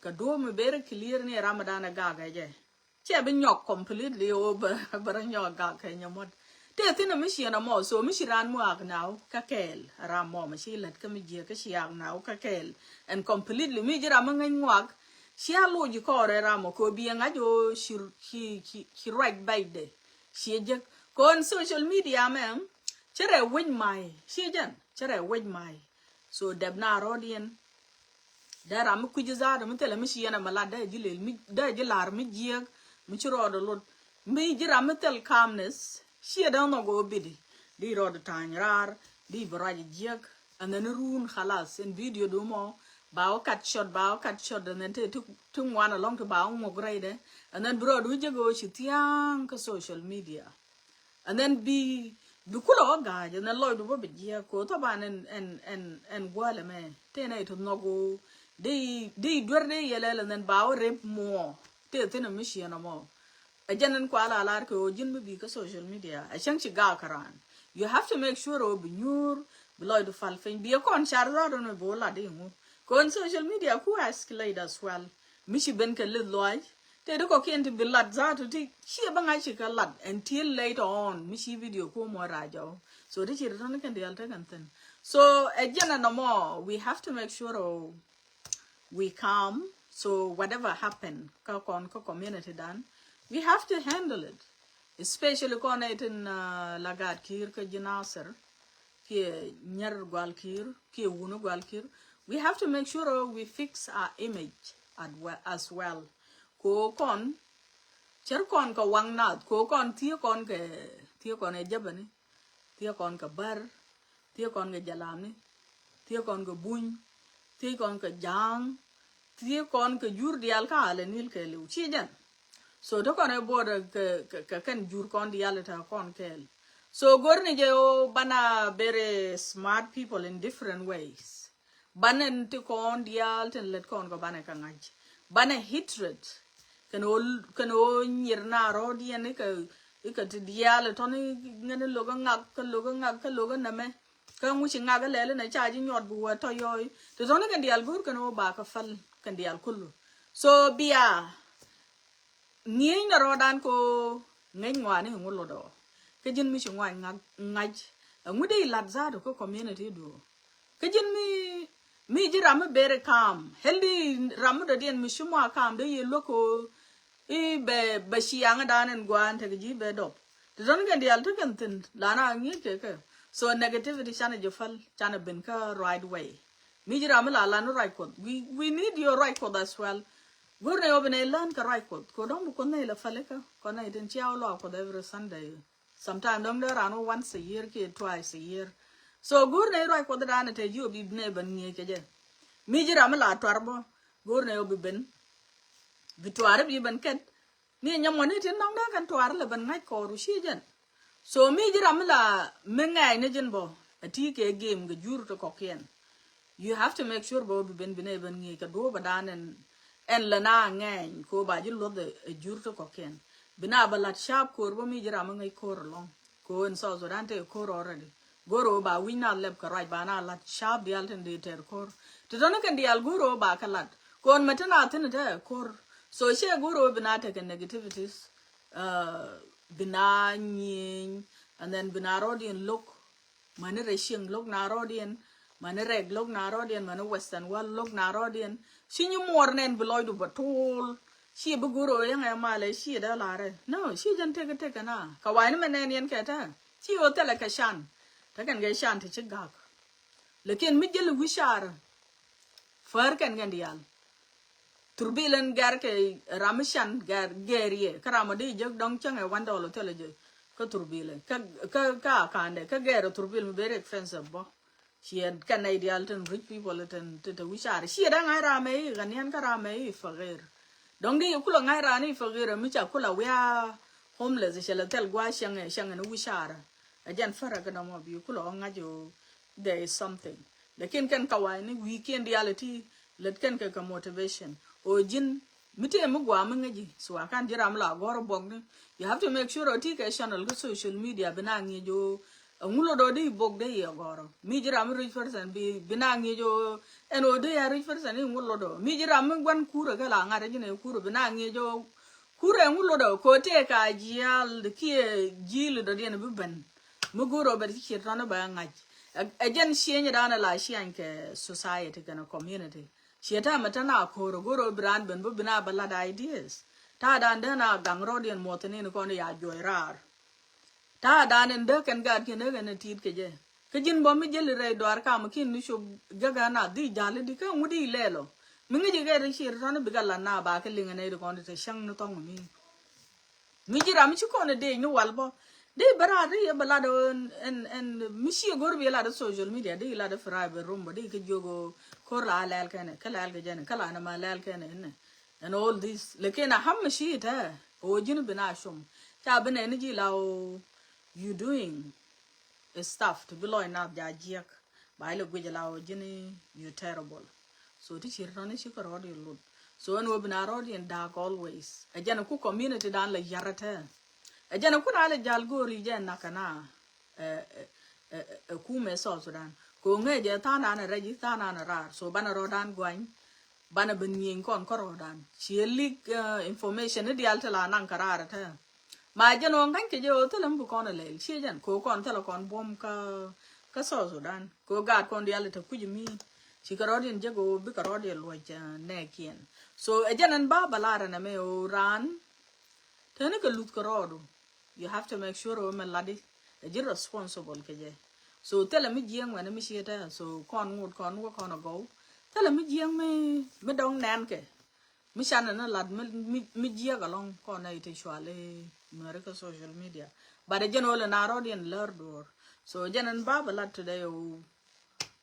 kɛ duɔ̱ɔ̱p mi beri clear ni Ramadan a gak ɛ jɛ. Cɛ bi nyɔk completely o bɛ rɛ nyɔk gak kɛ nyɛ mɔt. Tëë thin mi ciɛn a mɔ, so mi ci ran muak now kä kɛɛl ram mɔ mi ci lät kä mi jiɛ kä ci ak now kä kɛɛl. And completely mi ji̱ ram mi ŋäc muak cia loc kɔɔrɛ ram mɔ kɛ o bi ɛ ŋa̱c o ci, ci, ci, ci ruac bacdɛ. Ciɛ jek kɔn social media mɛ. Cɛ rɛ wec may ciɛ jɛn cɛ rɛ wec may. So dɛp na rɔɔdiɛn. Dee ram mi kui̱c zaat mi thilɛ mi ci yɛn ɛmɛ lat dee ji̱ lel mi dee ji̱ lar mi jiɛk. Mi ci rɔɔd lot mi ji̱ ram mi thil calmness. Ciɛ dee nhɔk ɣöö bidi di rɔɔd ta̱ny raar di bi ruac jiɛk. And then run khalas in video du mɔ ba wä cut short, ba wä cut short, and then ti ti ŋuan alɔŋ ti ba wä ŋuɔk rɛydɛ. And then bi rɔɔd wi̱c jek ɣöö ci thia̱a̱ŋ kä social media. And then bi bi kulɛ wä ga̱a̱c and then lɔcdu bä bi jiɛk ko thaban ɛn ɛn ɛn ɛn gua̱a̱lɛ mɛ tëë nɛ ti nhɔk ɣöö di di duer di yɛlɛl and then ba wä rep muɔ. Tëë thin mi ciɛn ɔmɔ. Ɛ jɛn in kua la lar kɛ ɣöö ji̱n mi bi kä social media ɛ cäŋ ci gaak kä raan. You have to make sure ɣöö bi nyuur bi lɔcdu pal piny bi ɛ kɔn car zaat ɣöö bi wä lat iŋu. Kɛ ɣöö social media ku escalate as well. Mi ci ben kɛ lith lɔac tëë di kɔkiɛn ti bi lat zaat ɣöö ti ciɛ bä ŋa̱c ci kɛ lat until later on mi ci video ku mɔ rac ɔ. So ti ci ri tɔn kɛn diaal tekɛn thin. So ɛ jɛn ɛn ɔmɔ we have to make sure ɣöö we calm. So whatever happen kä kɔn kä community dan, we have to handle it. Especially kɔn ɛ tin uh, Lagat Kiir kä ji̱ Nasir kiɛ nyɛr gual Kiir kiɛ wuni gual Kiir. We have to make sure we fix our image at we, as well. Ko kɔn cär kɔn kɛ waŋ nath ko kɔn thiee kɔn kɛ thiee kɔn ɛ jäbäni. Thiee kɔn kɛ bär, thiee kɔn kɛ jalamni, thiee kɔn kɛ buny, thiee kɔn kɛ ja̱a̱ŋ, thiee kɔn kɛ jur diaal kä alɛ nil kɛɛliw ci jɛn. So te kɔn ɛ buɔt kɛ kɛ kɛn jur kɔn diaal ɛ te kɔn kɛɛl. So go̱r ni jɛ ɣöö banɛ very smart people in different ways. Banɛ ti kɔn diaal tin lät kɔn kɛ banɛ kɛ ŋa̱c. Banɛ hatred. Kɛn ɣöö kɛn ɣöö nyir na rɔɔdiɛn ikɛ ikɛ ti diaal itɔn iŋɛn ilokä ŋak kä lokä ŋak kä lokä nɛmɛ. Kä ŋuci ŋak ilɛl inɛ ca ji̱ nyɔt bi wä tɔ yɔɔy ti tɔn ikɛn diaal go̱o̱r kɛn ɣöö ba kɛ päl kɛn diaal kulu. So bia ŋi̱eecnɛ rɔɔdan ko ŋäc ŋɔaani ŋu lotdɔ. Kä ji̱n mi ci ŋɔac ŋa̱c ŋa̱c ɛŋu dee ilat zaat kä community du. Kä ji̱n mi mi ji̱ ram mi beri kam hel di ram mi dɔ̱diɛn mi ci mɔ a kam dee yɛ luäk ko. I̱ bɛ bɛ ciaŋ dan in guan tek ji̱ bɛ dɔp. Ti tɔn kɛn diaal ti kɛn thin lana ŋi̱i̱c kɛ kɛ. So negativity canɛ jɛ päl canɛ ben kä right way. Mi ji̱ ram mi la lan ruac Kuɔth. We, we need your ruac Kuɔth as well. Go̱r nɛ ɣöö bi nɛ län kɛ ruac Kuɔth kɛ dɔ̱ŋ bi Kuɔth nɛ ilɛ pälikä kɔn nɛ itin cia wä luaak Kuɔth every Sunday. Sometime dɔ̱ŋ dee ran wä once a year kiɛ twice a year. So go̱r nɛ ruac Kuɔth dan ɛ te ji̱ ɣöö bi nɛ ben ŋi̱eec kɛ jɛ. Mi ji̱ ram mi la tuar bä go̱r nɛ ɣöö bi ben. Bi tuar bi ben kɛt. Ni nyam wani tin nɔŋ dee kɛn tuar lɛ ben ŋa̱c kɔɔr wu ci jɛn. So mi ji̱ ram mi la mi ŋɛɛc ni ji̱n bɔ a ti kɛ game kɛ jur ti kɔkiɛn. You have to make sure bä bi ben bi nɛ ben ŋi̱i̱c kɛ duɔ̱ɔ̱p a dan ɛn ɛn lɛ na ŋɛɛny ko ba ji̱ luɔth a jur ti kɔkiɛn. Bi na bɛ lat sharp ko̱r bä mi ji̱ ram mi ŋäc ko̱r alɔŋ. Ko in South Sudan te ko̱r already. Go̱r ɣöö ba wi̱c na lɛp kɛ ruac ba na lat sharp diaal tin dee tɛr ko̱r. Ti tɔni kɛn diaal go̱r ɣöö ba kɛ lat. Ko in mɛ ti na thin tɛ ko̱r. So ciɛ go̱r ɣöö bi na tekɛ negativities. Uh, bi na nyieny and then bi na rɔɔdiɛn lo̱k. Mani rɛ cieŋ lo̱k na rɔɔdiɛn, mani rɛk lo̱k na rɔɔdiɛn, mani western world lo̱k na rɔɔdiɛn. Ci nyi muɔr nɛn bi lɔcdu bä tuul. Ci bi go̱r ɣöö yɛn ɛ malɛ ci dee larɛ. No, ci jɛn tek tek na. Kɛ wayni mɛ nɛn yɛn kɛ tɛ. Ci ɣöö thilɛ kɛ can. Te kɛn kɛ can ti ci gak. Lakin mi jeli wi̱car. Fär kɛn kɛn diaal. Thurbil in gɛr kɛ ram mi can gɛr gɛr yɛ. Kä ram mi di jek dɔŋ cäŋ ɛ one dollar thilɛ jɛ. Kä thurbil in. Kä, kä, kä akandɛ. Kä gɛr thurbil mi very expensive bɔ. Ciɛ kɛn nɛy diaal tin rich people tin, tin te wi̱car. Ciɛ dee ŋa̱c ram ɛ i̱ ganiɛn kä ram ɛ i̱ fakir. Dɔŋ di kulɛ ŋa̱c ram i̱ fakir mi ca kulɛ wiaa homeless cɛ lɛ thil gua̱a̱ cäŋ ɛ, cäŋ ɛ ni wi̱car. Ɛ jɛn farɛ kɛ dɔmɔ bi kulɛ ɣä ŋa̱c ɛ ɣöö there is something. Lakin kɛn kawayni wi̱i̱kiɛn diaal iti lät kɛn kɛ kɛ motivation. O ji̱n mi tëë mi gua̱a̱ mi ŋäci. So a kan ji̱ ram la gɔ̱r buɔkni. You have to make sure o ti kɛ channel kä social media bi na ŋi̱i̱c o ɛŋu lot o di buɔk de yɛ gɔ̱r. Mi ji̱ ram mi rich person bi, bi na ŋi̱i̱c o ɛn o de ya rich person iŋu lot o. Mi ji̱ ram mi gua̱n kurɛ kɛ la ŋa̱t ji̱n ɛ kurɛ bi na ŋi̱i̱c o. Kurɛ ŋu lotdɔ ko tëë ka jial kiɛ ji̱ lotdɔ diɛn bi ben. Mi go̱o̱r ɔ bɛ ci ciet tɔn bɛ ŋa̱c. Ɛ jɛn cieny dan la ciany kɛ society kɛn community. Ciet tɛ mɛ tɛn a ko̱o̱r go̱o̱r ɔ bi raan ben bi bin a bɛ lat ideas. Ta dan den a gaŋ rɔɔdiɛn muɔth ni kɔn ya juɔc raar. Ta̱a̱ dan in dee kɛn gaat kiɛn dee kɛn ɛ ti̱i̱t kɛ jɛ. Kä ji̱n bä mi jäli rɛy dɔaar kam ki̱n ni cop gɛgɛ na dhi ja̱l di kä ŋut di lɛl ɔ. Mi ŋäci kɛ ri cir tɔn bikɛ lat na ba kɛ liŋ ɛ nɛy di kɔn di te cäŋ ni thɔŋ mi. Mi ji̱ ram mi ci kɔn ɛ dee ni wal bä. Di bä raar di yɛ bä lat ɔ ɛn, ɛn, ɛn mi ci ɛ go̱r bi lat ɛ social media di lat ɛ private room bä di kɛ jiök ɔ ko̱r la lɛl kɛn ɛ kä lɛl kɛ jɛn ɛ kä la ni ma lɛl kɛn ɛ ɛn ɛ. And all this. Lakin a ham mi ci tɛ ɔ ji̱n bi na com. Ca bi nɛn ni ji̱ la ɔ you doing stuff ti bi lɔc nath ja jiɛk. Ba ilɛ guic la ɔ ji̱n you terrible. So ti ci rɔni ci kɛ rɔɔd in lut. So ɛn wä bi na rɔɔd in dark always. Ɛ jɛn ku community dan la yar tɛ. Ɛ jɛn ku na lɛ jal go̱o̱ri jɛ nak kɛ na. Ɛ, ɛ, ɛ, ɛ, ɛ kumɛ South Sudan. Ko ŋɛ jɛ tha̱a̱ŋ dan rɛc tha̱a̱ŋ dan raar. So banɛ rɔɔdan guany. Banɛ ben nyieny kɔn kärɔɔdan. Ciɛ lik, ɛ, information ni diaal ti la naŋ kɛ raar tɛ. Ma jɛn ɣöö ŋa̱ny kɛ jɛ ɣöö thilɛ mi bi kɔn ɛ lɛl. Ciɛ jɛn ko kɔn thilɛ kɔn buɔ̱m kä, kä South Sudan. Ko gaat kɔn diaal tɛ kui̱c mi. Ci kɛ rɔɔdiɛn jek ɣöö bikɛ rɔɔdiɛn luɔc, ɛ, nɛɛkiɛn. So ɛ jɛn ɛn ba bɛ lar ɛn ɛmɛ ɣöö raan. Teni kɛ luth kɛ rɔɔdu. You have to make sure ɣöö mɛ lat di ɛ ji̱ responsible kɛ jɛ. So thilɛ mi jiɛŋ wɛn mi cietɛ. So kɔn ŋot kɔn wä kɔn agɔw. Thilɛ mi jiɛŋ mi, mi dɔŋ nɛn kɛ. Mi canɛ ni lat mi, mi, mi jiɛk alɔŋ kɔn nɛ ite cuali nuɛri kɛ social media. But ɛ jɛn ɣöö lɛ na rɔɔdiɛn lär duɔ̱ɔ̱r. So jɛn ɛn ba bɛ lat today ɣöö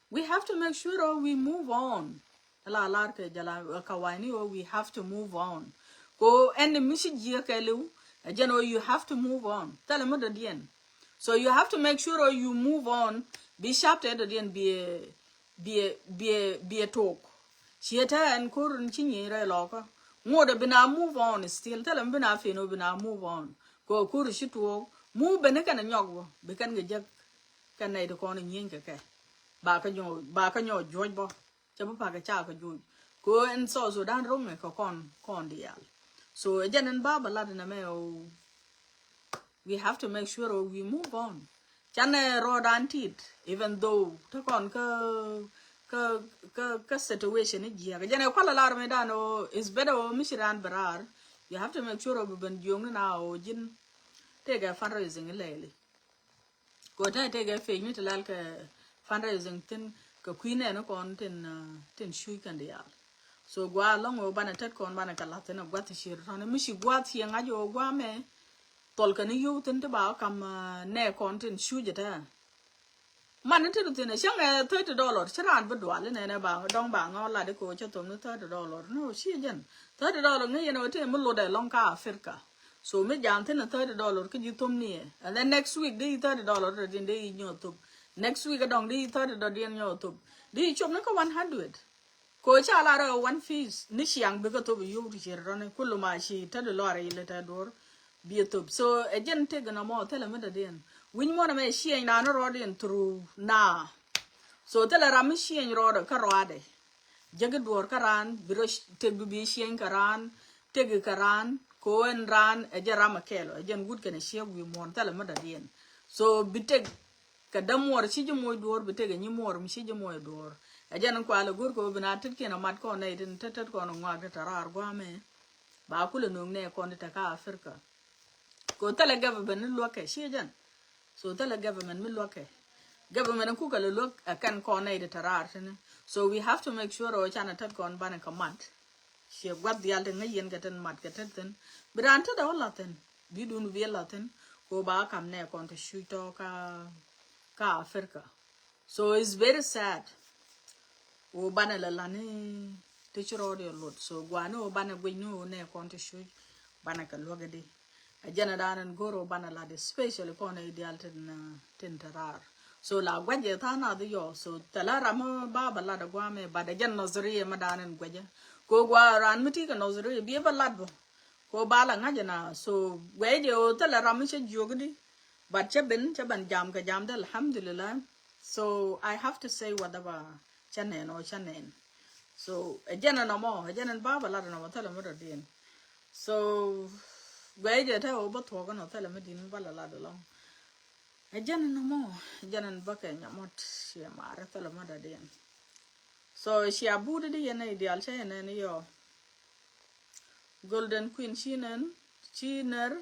we have to make sure we move on. Ala lar kɛ jala kawani ɣöö we have to move on. Ko ɛn mi ci jiɛ kɛ liw. Ɛ jɛn ɣöö you have to move on. Thilɛ mi dɔ̱diɛn. So you have to make sure ɣöö you move on. Bi chapter dɔ̱diɛn bi, bi, bi, bi tok. Ciɛ tɛ ɛn ko̱r in ci nyieny rɛ lɔkä. Ŋot ɛ bi na move on still. Thilɛ mi bi na fin ɣöö bi na move on. Ko ko̱r ci tuɔɔk. Move beni kɛn ɛ nyɔk bä. Bi kɛn kɛ jek. Kɛn nɛy ti kɔn i̱ nyieny kɛ kɛ. Ba kä nyɔ, ba kä nyɔ juɔc bä. Cɛ bi pakä ca kä juɔc. Ko ɛn South Sudan roŋɛ kɛ kɔn, kɔn diaal. So ɛ jɛn ɛn ba bɛ lat ɛn ɛmɛ ɣöö we have to make sure we move on. Canɛ rɔɔdan tit, even though te kɔn kä, kä, kä, kä situation i̱ jiɛk. Ɛ jɛn ɛ kualɛ lar mi dan ɣöö is better ɣöö mi ci ran bɛ raar. You have to make sure ɣöö bi ben jiökni na ɣöö ji̱n tekɛ fundraising ilɛli. Ko tɛ tekɛ page mi ti lal kɛ fundraising thin kɛ kui̱ nɛn kɔn tin, uh, tin cuc kɛn diaal. So gua lɔŋ ɣöö banɛ tet kɔn banɛ kɛ lath thin a guath ti cir tɔn mi ci guath ci ŋa̱c ɣöö gua mɛ thɔl kɛn i̱ yio̱w thin ti ba kam, uh, nɛ kɔn tin cuc tɛ. Man ni ti du thin ɛ cäŋ ɛ thirty dollar ci raan bi dual inɛnɛ ba dɔŋ ba ŋɔ lat ikɛ wä cä thom ni thirty dollar. No, ci jɛn thirty dollar ŋäc yɛn ɛ wä ti mi lot ɛ lɔŋ ka Africa. So mi jam thin ɛ thirty dollar kä ji̱ thom ni ɛ. And then next week di thirty dollar dɔ̱diɛn di nyɔ thop. Next week ɛ dɔŋ di thirty dɔ̱diɛn nyɔ thop. Di cop ni kä one hundred. Ko ca lar ɛ one fees ni ciaŋ bikɛ thop ɛ yio̱w ti cier rɔni kulu ma ci tä di lɔr ɛ yili tä duɔr. Biɛ thop. So ɛ jɛn tëk nɔmɔ thilɛ mi dɔ̱diɛn. Wi̱ny muɔnɛ mɛ ciɛny naan rɔɔdiɛn through na. So thilɛ ram mi ciɛny rɔɔdɛ kä rɔadɛ. Jäki duɔr kä raan bi rɔ tëk bi bi ciɛny kä raan. Tëk kä raan ko ɛn raan ɛ jɛ ram ɛ kɛɛl ɛ jɛn wut kɛnɛ ciek wi̱i̱ muɔ̱ɔ̱n thilɛ mi dɔ̱diɛn. So bi tëk kɛ dämuɔr ci ji̱ moc duɔ̱ɔ̱r bi tëk ɛ nyimuɔr mi ci ji̱ moc duɔ̱ɔ̱r. Ɛ jɛn in kualɛ go̱r kɛ ɣöö bi na tet kiɛn ɛ mat kɔn nɛy tin tet tet kɔn ɛ ŋɔak ti tɛ raar gua̱a̱mɛ. Ba kulɛ nööŋ nɛ kɔn ti tɛ kä Africa. Ko thilɛ government mi luäkɛ ci jɛn. So thilɛ government mi luäkɛ. Government in kukɛ lɛ luäk ɛ kɛn kɔn nɛy ti tɛ raar tini. So we have to make sure ɣöö canɛ tet kɔn banɛ kɛ mat. Ciɛ gua̱th diaal ti ŋäc yɛn kɛ tin mat kɛ tet thin. Bi raan tetdɛ wä la̱th thin. Bi dun bi la̱th thin. Ko ba kam nɛ kɔn ti cuc tɔ ka, ka Africa. So it's very sad. Wä banɛ la lani ti ci rɔɔdiɛ lot. So guani wä banɛ guic ni wä nɛ kɔn ti cuc. Banɛ kɛ luäk di. A jɛn a dan in go̱r wä banɛ lat, especially kɔn a idial tin, uh, tin te raar. So la guac jɛ tha̱a̱ŋ nath yɔ. So thɛlɛ ram mi ba ba lat a guamɛ, but a jɛn nɔthiriɛ mi dan in guac jɛ. Ko gua ran mi ti kɛ nɔthiriɛ bi ba lat bä. Ko ba la ŋa̱c jɛ na. So guac jɛ wä thɛlɛ ram mi cɛ jiök di. But cɛ ben, cɛ ben jam kɛ jam dee, alhamdulillah. So I have to say whatever cɛ nɛn ɔ cɛ nɛn. So ɛ jɛn ɛn ɔmɔ, ɛ jɛn ɛn ba ba lat ɛn ɔmɔ thilɛ mi dɔ̱diɛn. So guɛy jɛ te ɔ bä thuɔk ɛn ɔ thilɛ mi di̱n ba la lat ɛlɔŋ. Ɛ jɛn ɛn ɔmɔ, ɛ jɛn ɛn bä kɛ nyamɔt ciɛ marɛ thilɛ mi dɔ̱diɛn. So cia but di yɛn ɛ idial cɛ yɛn ɛn yɔ. Golden Queen ci nɛn, ci nɛr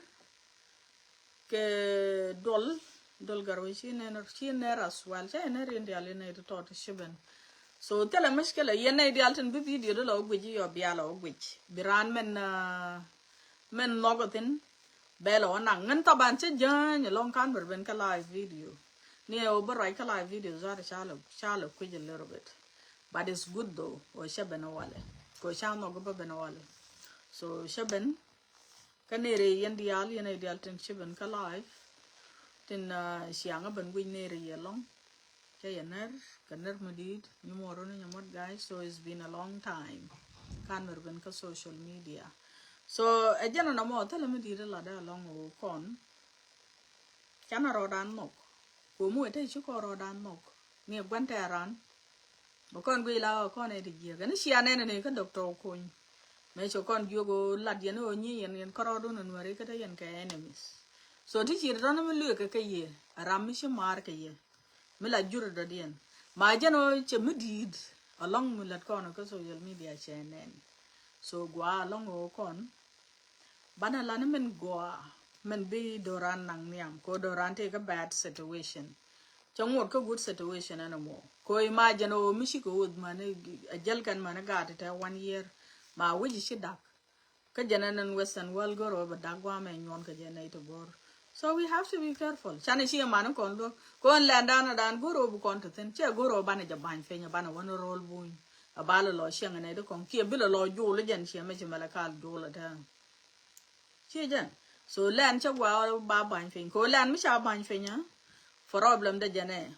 kɛ duɔl, duɔl garwä ci nɛn, ci nɛr as well. Cɛ nɛr in dial in nɛy ti tɔt ci ben. So thilɛ mushkila yɛn nɛy dial tin bi video di la wä guic yɔ bial la wä guic. Bi raan mɛn, uh, mɛn nhɔk thin bɛ la wä naŋ. Ŋän thaban cä jäny alɔŋ kan ber ben kä live video. Ni ɛ wä bä ruac kä live video zat ca la, ca la kuic a little bit. But it's good though. Wä cä ben a walɛ. Ko ca nhɔk bä ben a walɛ. So cä ben Kä nɛrɛ yɛn diaal, yɛn a diaal tin ci ben kä live. Tin, uh, ciaŋ a ben guic nɛrɛ yɛ lɔŋ. Cɛ yɛ nɛr, kɛ nɛr mi di̱i̱t, nyi muɔr ni nyɛ muɔt guys, so it's been a long time. Kan mer ben kä social media. So ɛ jɛn a nɔmɔ thilɛ mi di̱i̱t a lat a lɔŋ wä kɔn. Canɛ rɔɔdan nhɔk. Ko̱mu ɛ te ci kɔn rɔɔdan nhɔk. Ni ɛ gua̱n tɛɛran. Bä kɔn guic la ɣä kɔn ɛ ti jiäk. Ɛn cia nɛn ni kä Doctor Okony. Mëë cɛ kɔn jiök ɣöö lat yɛn ɣöö nyi yɛn, yɛn kärɔɔdun ɛ nuäri kä te yɛn kɛ enemies. So ti ci tɔn mi lueek kɛ kɛ yɛ, ɛ ram mi ci maar kɛ yɛ. Mi la jur dɔ̱diɛn. Ma jɛn ɣöö cɛ mi di̱i̱t. Alɔŋ mi lät kɔn kä social media cɛ nɛn. So gua alɔŋ ɣöö kɔn. Banɛ lan min gɔaa, min bi do̱ran naŋ nhiam, ko do̱ran tëë kä bad situation. Cɛ ŋot kä good situation ɛn ɛmɔ. Ko imagine ɣöö mi cikɛ ɣöth mani, a jäl kɛn mani gaat tɛ one year. Ma wi̱c ci dak. Kä jɛn ɛn ɛn Western world go̱r ɣöö bɛ dak guamɛ nyuɔn kɛ jɛ nɛy ti go̱r. So we have to be careful. Canɛ ci ɛmani kɔn luäk. Ko ɛn lɛn dan dan go̱r ɣöö bi kɔn ti thin. Cɛ go̱r ɣöö banɛ jɛ ba̱ny piny, banɛ wän ro̱l buny. A ba lɛ lɔ ciɛŋ nɛy ti kɔn. Kiɛ bi lɛ lɔ jol jɛn ciɛ mɛ ci mɛ lɛ kal jol ɛ tɛ. Ci jɛn. So lɛn cä gua ba ba̱ny piny. Ko lɛn mi ca ba̱ny piny, ah, problem dɛ jɛn ɛ.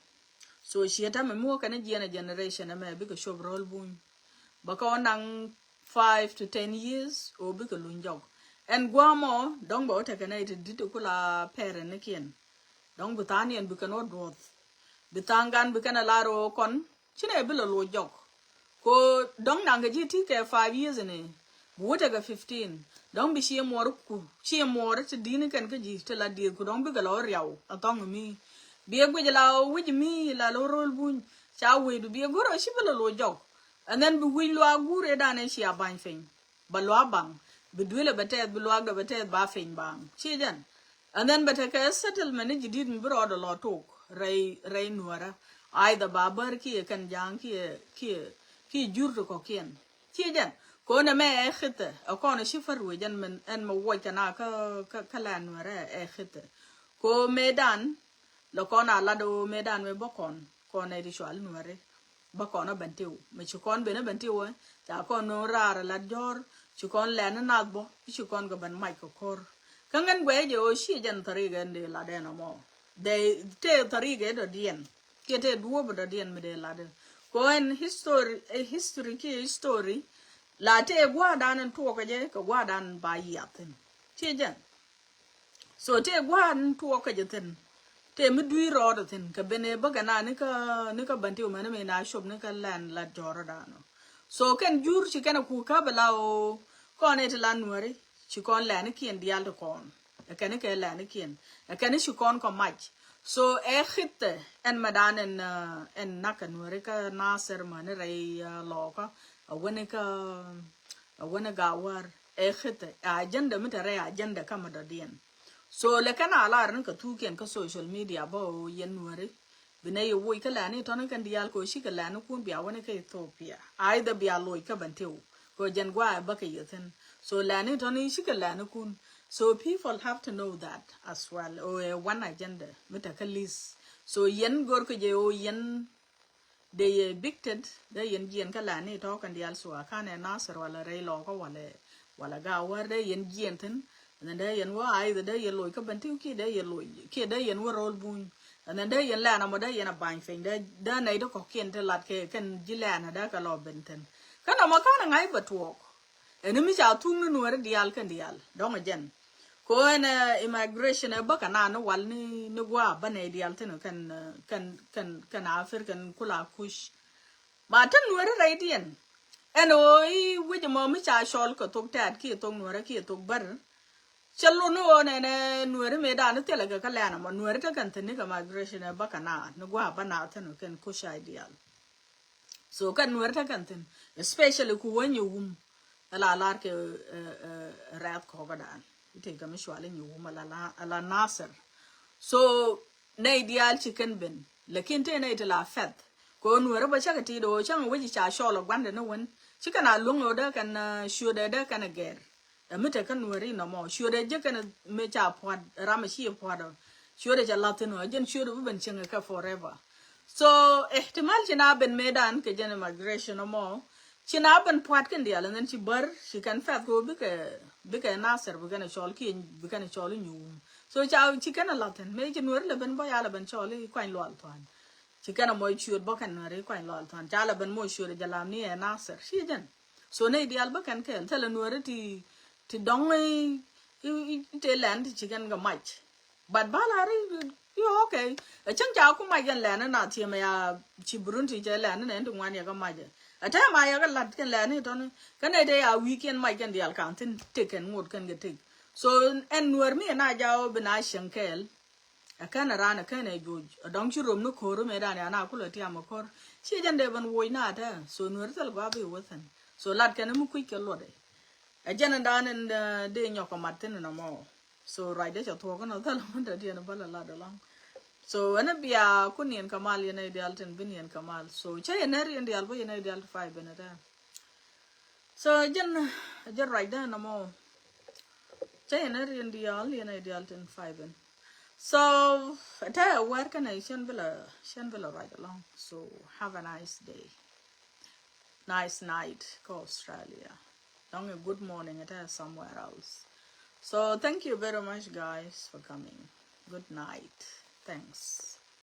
So ciɛ tɛmɛ mi wä kɛn jiɛn a generation ɛmɛ bikɛ cop ro̱l buny. Bä kä wä naŋ five to ten years, o bikɛ luny jɔk. Ɛn guamɔ, dɔ̱ŋ bɛ wä tekɛ nɛy ti di̱t kula parent ni kiɛn. Dɔ̱ŋ bi tha̱a̱ŋ yɛn bi kɛn wä duɔth. Bi tha̱a̱ŋ gan bi kɛn a lar wä kɔn. Ci nɛ bi lɛ loc jɔk. Ko dɔ̱ŋ naŋ kɛ ji̱ ti kɛ five years ni. Bi wä tekɛ fifteen. Dɔ̱ŋ bi ciɛ muɔr ku. Ciɛ muɔr ti di̱n kɛn kä ji̱ ti la dieth ku dɔ̱ŋ bikɛ lɔ riaw. A thɔŋ mi. Bi ɛ guic la wi̱c mi la lɔ ro̱l buny. Ca wi̱c du bi ɛ go̱r a ci bi lɛ loc jɔk. And then bi wi̱c luaak guur ëë dan ëë cia ba̱ny piny. Ba luaak baŋ. Bi duëlɛ bɛ tɛth, bi luaak dɔ bɛ tɛth ba piny baŋ. Ci jɛn. And then bɛ tekɛ settlement ni ji̱ di̱t mi bi rɔɔdɛ lɔ tok. Rɛy, rɛy nuɔrä. Either ba bär kiɛ kɛn ja̱a̱ŋ kiɛ, kiɛ, kiɛ jur ti kɔ̱kiɛn. Ci jɛn. Ko nɛ mɛ ɛ khithɛ. Ɛ kɔn ɛ ci fär wee jɛn mɛn ɛn mɛ wuɔc kɛ na kä, kä, kä lɛ nuɔrä ɛ khithɛ. Ko mëë dan. Lɛ kɔn a lat ɣöö mëë dan mëë bä kɔn. kɔn nɛy ti cual Nuɛri. Bä kɔn a Bentiu. Mi ci kɔn ben a Bentiu ɛ ca kɔn no̱o̱ŋ raar a lat jɔ̱ɔ̱r. Ci kɔn lɛn a nath bɔ ci kɔn kɛ ben mac kɛ ko̱r. Kä ŋän guɛy jɛ ɣöö ci jɛn thärik ɛn dee lat ɛn ɛmɔ. Dee tëë thärik ɛ dɔ̱diɛn kiɛ tëë duɔ̱ɔ̱p ɛ dɔ̱diɛn mi dee lat ɛ. Kɛ ɣöö ɛn history, ɛ history kiɛ history. La tëë gua̱a̱rdan ɛn tuɔɔk kɛ jɛ kɛ gua̱a̱rdan ba yiath thi̱n. Ci jɛn. So tëë gua̱a̱r ni tuɔɔk kä jɛ thi̱n. Tëë mi dui̱r rɔɔdɛ thi̱n kɛ ben ëë bäkɛ na ni kä ni kä Bentiu mɛn mi na cop ni kä lɛn lat jɔ̱ɔ̱rä danɔ. So kɛn jur ci kɛn a ku kä bɛ la ɣöö kɔn ëë ti la Nuɛri ci kɔn lɛnikiɛn diaal ti kɔn. Ɛ kɛn kɛ lɛnikiɛn ɛ kɛn ci kɔn kɔ mac. So ɛ khithɛ ɛn mɛ dan ɛn ɛn nak kɛ Nuɛri kä Nasir mɛn rɛy lɔɔkä a wä ni kä a wä ni Gawar. Ɛ khithɛ ɛ agenda mi te rɛy agenda kä mɛ dɔ̱diɛn. So lɛ kɛn a lar ni kɛ thukiɛn kä social media bä ɣöö yɛn Nuɛri. Bi nɛ yɛ woc kä lɛni tɔni kɛn diaal kɛ ɣöö cikɛ lɛnikun bia wä ni kä Ethiopia. Either bia loc kä Bentiu kɛ ɣöö jɛn gua̱a̱ bä kɛ yɛ thi̱n. So lɛni tɔni cikɛ lɛnikun. So people have to know that as well. Ɣöö ɛ one agenda mi te kä list. So yɛn gör kɛ jɛ ɣöö yɛn dee yɛ evicted, dee yɛn jiɛn kä lɛni tɔ̱ kɛn diaal sua kanɛ Nasir wala rɛy lɔkä wala wala Gawar dee yɛn jiɛn thi̱n. And then dee yɛn wä either dee yɛn loc kä Bentiu kiɛ dee yɛn loc kiɛ dee yɛn wä ro̱l buny. And then dee yɛn lɛn amɔ dee yɛn a ba̱ny piny dee dee nɛy ti kɔ̱kiɛn ti lat kɛ kɛn ji̱ lɛn a dee kɛ lɔ ben thi̱n. Kä nɔmɔ kanɛ ŋa̱c bɛ tuɔɔk. Ɛn mi ca thuk ni Nuɛri diaal kɛn diaal dɔ̱ŋ ɛ jɛn. Ko ɛn immigration ɛ bä kɛ na ni wal ni ni gua̱a̱ bä nɛy diaal thi̱n kɛn kɛn kɛn kɛn African kula kuc. Ma te Nuɛri rɛydiɛn. Ɛn ɣöö i̱ wec ɛmɔ mi ca cɔl kɛ thok tɛ̈t kiɛ thok Nuɛri kiɛ thok bär. Cɛ lun ni ɣöö nɛnɛ Nuɛri mëëdan ni thilɛ kɛ kä lɛn ɛmɔ Nuɛri te kɛn thi̱n ni kɛ migration ɛ bä kɛ na ni gua̱a̱ bä na thi̱n kɛn kuc ideal. So kɛn Nuɛri te kɛn thi̱n especially ku wä nyɛ wum. Ala lar kɛ rɛth kɔkä dan i̱ tëë kɛ mi cual i̱ nyɛ wum ala Nasir. So nɛy diaal ci kɛn ben lakin tëë nɛy ti la fɛth. Kɛ ɣöö Nuɛri bä cakɛ ti̱i̱t ɣöö cäŋ wec ca cɔl ɛ gua̱ndɛ ni wen. Ci kɛn a luäŋ ɣöö dee kɛn ciötdɛ dee kɛn ɛ gɛr. Ɛ mi te kä Nuɛri nɔmɔ ciötdɛ jek kɛn mi ca pua̱t ram ɛ ci ɛ pua̱t ɔ. Ciötdɛ cɛ la̱th thi̱n ɔ jɛn ciötdɛ bi ben cieŋ ɛ kɛ forever. So ihtimal ci na ben mëëdan kɛ jɛn immigration nɔmɔ. Ci na ben pua̱t kɛn diaal and then ci bär ci kɛn fɛth kɛ ɣöö bikɛ bikɛ Nasir bikɛn ɛ cɔl kiɛ bikɛn ɛ cɔl inyuum. So ca ci kɛn ɛ la̱th thi̱n mëë ci Nuɛri lɛ ben bä ya lɛ ben cɔl i̱ kuany lual thuan. Ci kɛn a mɔc ciöt bä kɛn Nuɛri kuany lual thuan ca la ben mɔc ciöt a jɛ lam ni ɛ Nasir ci jɛn. So nɛy diaal bä kɛn kɛɛl thilɛ Nuɛri ti ti dɔŋ i̱ i̱ i̱ te lɛn ti ci kɛn kɛ mac. But ba la ri i̱ okay. Ɛ cäŋ ca ku mac kɛn lɛn na thiɛmɛ ya ci burun ti cɛ lɛn nɛn ti ŋuan yɛ kɛ mac ɛ. Ɛ tɛm a yɛ kɛ lat kɛn lɛn i̱ tɔni kɛn nɛy te ya wi̱i̱ kiɛn mac kɛn diaal kaŋ thi̱n tëk kɛn ŋot kɛn kɛ tëk. So ɛn Nuɛr mi ɛ na jaw bi na cieŋ kɛɛl. Ɛ kɛn ɛ ran ɛ kɛn ɛ joc ɛ dɔ̱ŋ ci rom ni ko̱r mëëdan ya na kulɛ tiam ɛ ko̱r. Ci jɛn dee ben woc na tɛ so Nuɛri thil gua bi wä thi̱n. So lat kɛn mi kui̱c kɛ luɔt ɛ. Ɛ jɛn ɛ dan in dee nyɔk kɛ mat thi̱n in ɔmɔ. So ruacdɛ cɛ thuɔk in ɔ thil mën dee diɛn bä lɛ lat ɛlɔ̱ŋ. So ɛn ɛ bia ku niɛn kɛ mal yɛn ɛ dial tin bi niɛn kɛ mal so cä yɛn ɛ riɛn dial bä yɛn ɛ dial ti fay ben ɛ tɛ. So jɛn jɛn ruacdä nɔmɔ. Cä yɛn ɛ riɛn diaal yɛn ɛ diaal tin fay ben. So tɛ wɛr kɛnɛ cɛn bi la cɛn bi la ruac along. So have a nice day. Nice night kä Australia. Dɔŋ a good morning tɛ somewhere else. So thank you very much guys for coming. Good night. Thanks.